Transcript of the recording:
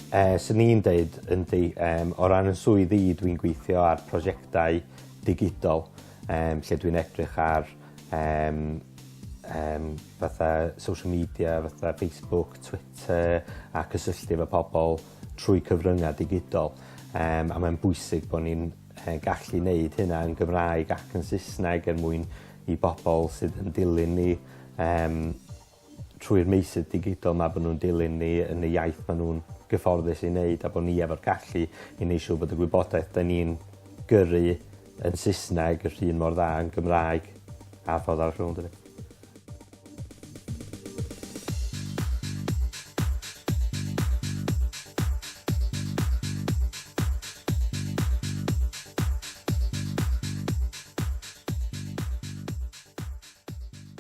Swn i'n deud yndi yym o ran 'yn swydd i dwi'n gweithio ar prosiectau digidol yym lle dwi'n edrych ar yym yym fatha social media fatha Facebook, Twitter a cysylltu efo pobol trwy cyfrynga digidol yym a mae'n bwysig bo' ni'n yy gallu neud hynna yn Gymraeg ac yn Sysneg er mwyn i bobol sydd yn dilyn ni yym trwy'r meysydd digidol 'ma bo' nw'n dilyn ni yn y iaith ma' nw'n gyfforddus i neud a bo' ni efo'r gallu i neu' siŵr bod y gwybodaeth 'dan ni'n gyrru yn Sysneg yr un mor dda yn Gymraeg a ffordd arall rownd hefyd.